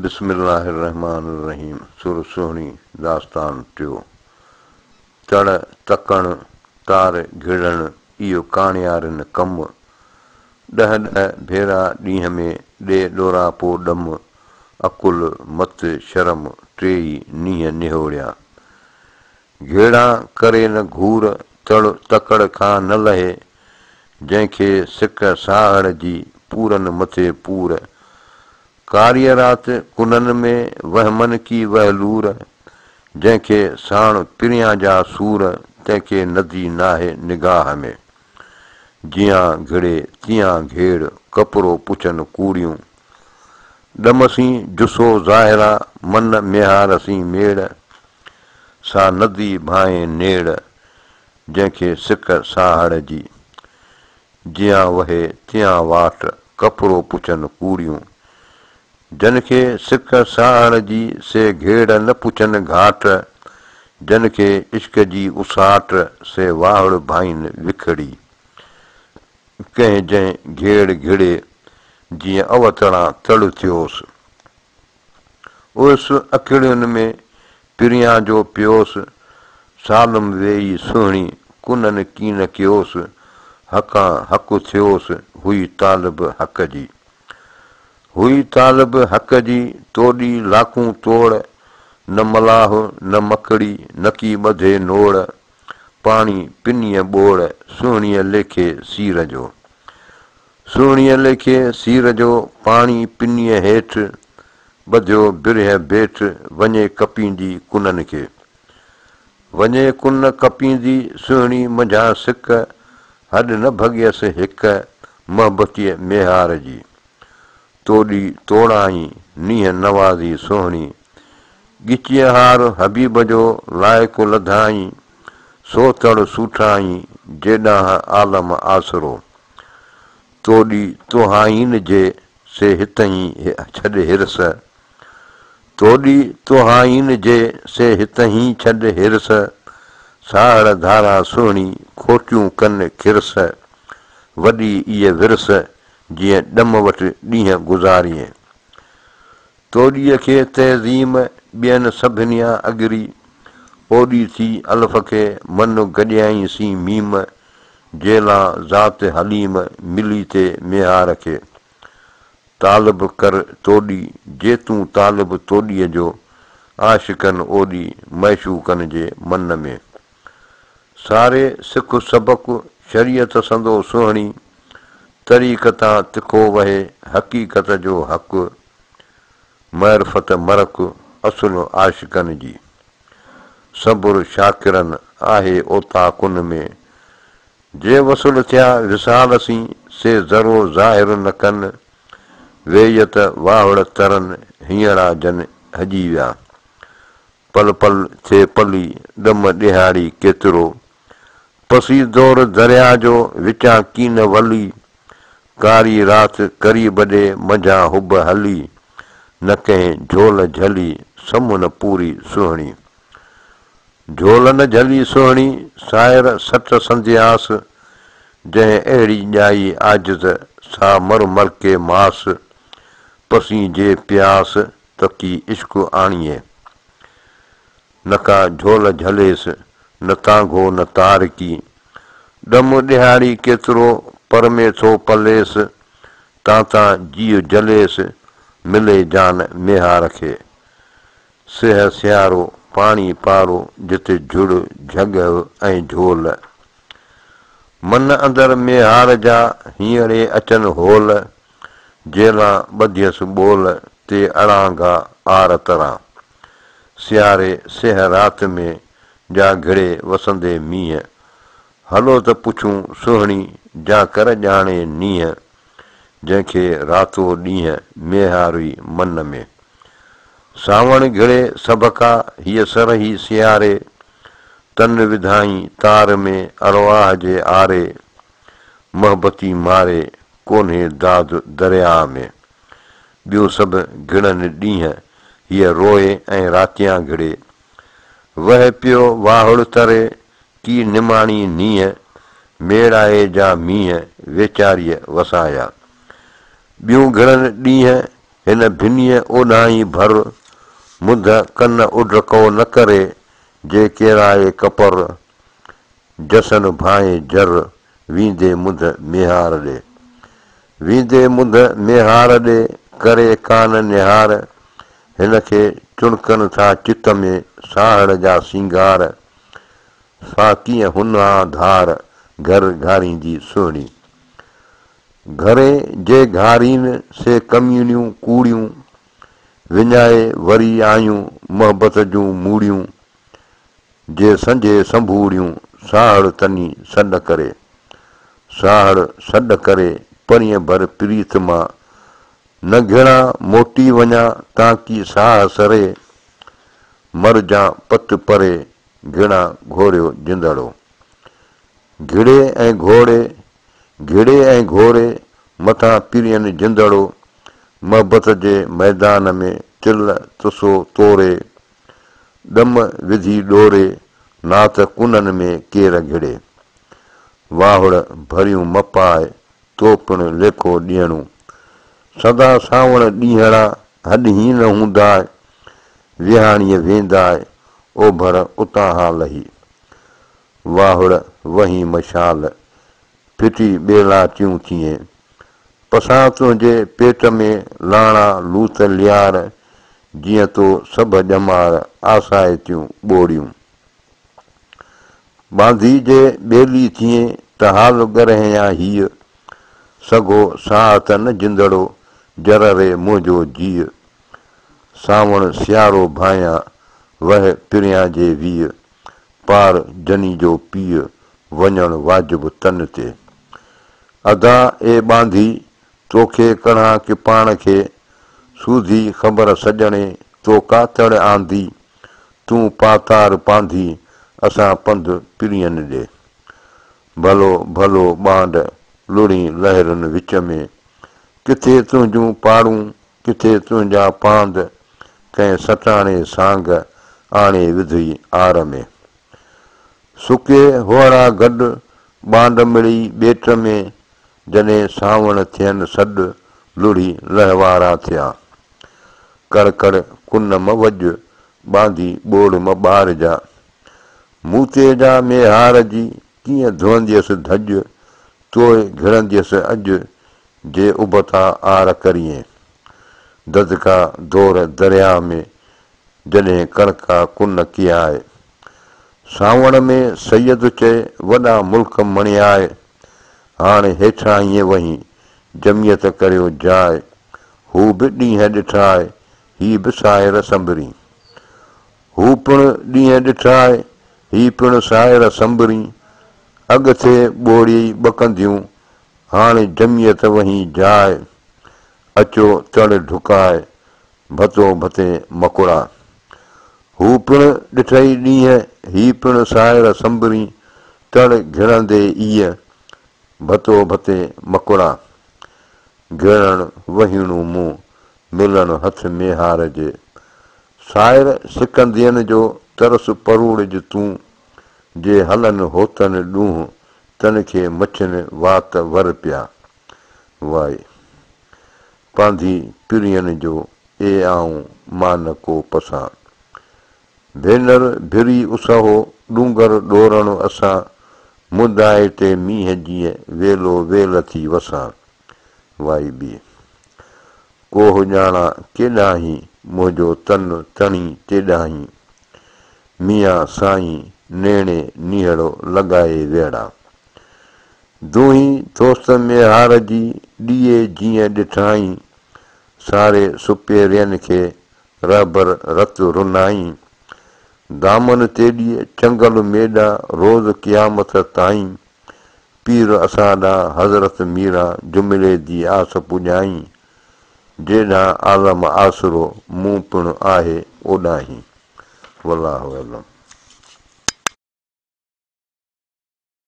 بسم الله الرحمٰن الرحيم سر سهڻي داستان ٽيو، تڙ تڪڻ تار گهڙڻ اهو ڪاڻيارين ڪم، ڏهه ڏهه ڀيرا ڏينهن ۾ ڏي ڏوراپو ڏم، عقل مت شرم ٽيئي نينهن نهوڙيا. گهيڙان ڪري نه گهور تڙ تڪڙ کان نه لهي، جنهن کي سڪ ساهڙ جي پورن مٿي پور. ڪاريء رات ڪنن ۾، وهمن ڪي وهلور، جنهن کي ساڻ پريان جا سور، تنهن کي ندي ناهي نگاهه ۾. جيان گهڙي تيان گهيڙ، ڪپرو پڇن ڪوڙيون. ڏم سين جسو ظاهرا، من ميهار سين ميڙ، سا ندي ڀانئين نيڙ، جنهن کي سڪ ساهڙ جي. جيان وهي تيان واٽ، ڪپرو پڇن ڪوڙيون. جن کي سڪ ساهڙ جي، سي گهيڙ نه پڇن گهاٽ. جن کي عشق جي اساٽ، سي واهڙ ڀائين وکڙي. ڪنهن جنهن گهيڙ گهڙي، جيئن اوتڙان تڙ ٿيوس. اوس اکڙين ۾ پريان جو پيوس، سالم ويئي سهڻي ڪنن ڪين ڪيوس، حقان حق ٿيوس، هئي طالب حق جي. هئي طالب حق جي، توڏي لاڪون توڙ، نه ملاح نه مڪڙي، نڪي ٻڌي نوڙ، پاڻي پنيء ٻوڙ، سهڻيء ليکي سير جو. سهڻيء ليکي سير جو، پاڻي پنيء هيٺ، ٻڌيو برهه بيٺ، وڃي ڪپيندي ڪنن کي. وڃي ڪن ڪپيندي، سهڻي منجهان سڪ، هڏ نه ڀڳيس هڪ، محبتيء ميهار جي. توڏي توڙائين، نينهن نوازي سهڻي. ڳچيء هار حبيب جو، لائق لڌائين، سو تڙ سوٺائين، جيڏانهن عالم آسرو. توڏي توهائين جي، سي هتهين ڇڏ حرص. توڏي توهائين جي، سي هتهين ڇڏ حرص. ساهڙ ڌارا سهڻي، کوٽيون ڪن کرس. وڏي ايء ورس، جيئن ڏم وٽ ڏينهن گذارين. توڏيء کي تعظيم، ٻين سڀنيان اڳري. اوڏي ٿي الف کي، من گڏيائين سين ميم. جيلان ذات حليم، ملي تي ميهار کي. طالب ڪر توڏي، جي تون طالب توڏيء جو، عاشقن اوڏي، معشوقن جي من ۾. ساري سک سبق، شريعت سندو سهڻي، طريق تان تکو وهي، حقيقت جو حق، معرفت مرڪ، اصل عاشقن جي. صبر شاڪرن، آهي اوطاقن ۾. جي وصل ٿيا وصال سين، سي ذرو ظاهر نه ڪن، ويئي ته واهڙ ترن، هينئڙا جن هڄي ويا. پل پل ٿئي پلي، ڏم ڏيهاڙي ڪيترو. پسي دور درياء جو، وچان ڪين ولي. ڪاري رات قريب ڏي، منجهان حب هلي. نه ڪنهن جهول جهلي، سم نه پوري سهڻي. جهول نه جهلي سهڻي، سائر سٽ سندياس. جنهن اهڙي ڄائي عاجز، سا مر مرڪي ماس. پسين جي پياس، ته ڪي عشق آڻيئي. نه ڪا جهول جهليس، نه تانگهو نه تار ڪي. ڏم ڏهاڙي ڪيترو، پر ۾ ٿو پليس، تان تان جيء جليس، ملي جان ميهار کي. سيهه سيارو، پاڻي پارو، جتي جهڙ جهڳهه ۽ جهول. من اندر ميهار جا، هينئڙي اچن هول، جيلان ٻڌيس ٻول، تي اڙانگا آر تران. سياري سيهه رات ۾، جا گهڙي وسندي مينهن. هلو ته پڇون سهڻي، جا ڪر ڄاڻي نينهن. جنهن کي راتو ڏينهن، ميهارئي من ۾. سانوڻ گهڙي سڀڪا، هيء سرهي سياري. تن وڌائين تار ۾، ارواح جي آري. محبتي ماري، ڪونهي داد درياء ۾. ٻيون سڀ گهڙن ڏينهن، هيء روئي ۽ راتيان گهڙي. وهه پيو واهڙ تري، ڪي نماڻي نينهن، ميڙائي جا مينهن، ويچاريء وسايا. ٻيون گهڙن ڏينهن، هن ڀنيء اوڏانهين ڀر، مڌ ڪن اڊڪو نه ڪري، جي ڪيرائي ڪپر، جسن ڀانئين جر، ويندي منڌ ميهار ڏي. ويندي منڌ ميهار ڏي، ڪري ڪانه نهار، هن کي چڻڪن ٿا چت ۾، ساهڙ جا سينگار، سا ڪيئن هنئان ڌار، گهر گهاريندي سهڻي. گهرين جي گهارين، سي ڪميڻيون ڪوڙيون، وڃائي وري آيون، محبت جون موڙيون، جي سنجهي سنڀوڙيون، ساهڙ تني سڏ ڪري. ساهڙ سڏ ڪري، پرينء ڀر پريت مان، نه گهڙان موٽي وڃان، تان ڪي ساهه سري، مرجان پت پري، گهڙان گهوريو جندڙو. گهڙي ۽ گهوڙي، گهڙي ۽ گهوري، مٿان پرين جندڙو، محبت جي ميدان ۾ تل تسو توري، ڏم وڌي ڏوري، نات ڪنن ۾ ڪير گهڙي. واهڙ ڀريون م پاء، تو پڻ ليکو ڏيڻو. سدا سانوڻ ڏينهڙا، هڏهين نه هونداء، ويهاڻيء وينداء، اوڀر اتاهان لهي. واهڙ وهين مشال، ڦٽي ٻيلاٽيون ٿئين. پسان تنهنجي پيٽ ۾، لاڻا لوت ليار، جيئن تو سڀ ڄمار، آسائتيون ٻوڙيون. ٻانڌي جي ٻيلي ٿئين، ته حال ڳرهيان هيء. سگهو ساهه ته نه جندڙو، جر ري منهنجو جيء. سانوڻ سيارو ڀانئيان، وهه پريان جي ويء. پار جني جو پيء، وڃڻ واجب تن تي. ادا اي ٻانڌي، توکي ڪڙهان ڪي پاڻ کي، سوڌي خبر سڄڻي، تو ڪا تڙ آندي، تون پاتار پانڌي، اسان پنڌ پرين ڏي. ڀلو ڀلو ٻانڊ، لڙهين لهرن وچ ۾، ڪٿي تنهنجون پاڙون، ڪٿي تنهنجا پاند، ڪنهن سٽاڻي سانگ، آڻي وڌئي آر ۾. سڪي هئڙا گڏ، ٻانڊ مڙئي ٻيٽ ۾، جڏهن سانوڻ ٿين سڏ، لڙهي لهوارا ٿيا. ڪڙ ڪڙ ڪن م وڄ، ٻانڌي ٻوڙ م ٻارجا. مون تي جا ميهار جي، ڪيئن ڌوئنديس ڌڄ، توء گهڙنديس اڄ، جي ابتا آر ڪريين. دڌڪا دور درياء ۾، جڏهن ڪڙڪا ڪن ڪياء. سانوڻ ۾ سيد چئي، وڏا ملڪ مڻياء. هاڻ هيٺاهينء وهين، جمعيت ڪريو جاء. هو به ڏينهن ڏٺاء، هي به سائر سنڀرين. هو پڻ ڏينهن ڏٺاء، هي پڻ سائر سنڀرين. اڳ ٿئي ٻوڙيئي ٻڪنديون، هاڻ جمعيت وهين جاء. اچو تڙ ڍڪاء، ڀتو ڀتي مڪڙا. هو پڻ ڏٺئي ڏينهن، هي پڻ سائر سنڀرين، تڙ گهڙندي ايء، ڀتو ڀتي مڪڙا. گهڙڻ وهيڻو مون، ملڻ هٿ ميهار جي. سائر سڪندين جو، ترس پروڙج تون، جي هلن هوتن ڏونهه، تن کي مڇن وات ور پيا. وائي. پانڌي پرين جو، اي آئون مان نه ڪو پسان. ڀينر ڀري اسهو، ڏونگر ڏورڻ اسان، مدائي تي مينهن جيئن، ويلو ويل ٿي وسان. وائي ٻي. ڪوهه ڄاڻان ڪيڏانهين، منهنجو تن تڻي تيڏانهين. ميان سائين نيڻي نيهڙو لڳائي ويڙا. دونهين دوست ميهار جي، ڏيئي جيئن ڏٺائين، ساري سپيرين کي رهبر رت رنائين. دامن تيڏيء چنگل ميڏا، روز قيامت تائين، پير اسان ڏانهن حضرت ميران جملي the آس پڄائين، جيڏانهن عالم آسرو، مون پڻ آهي اوڏانهين. والله اعلم.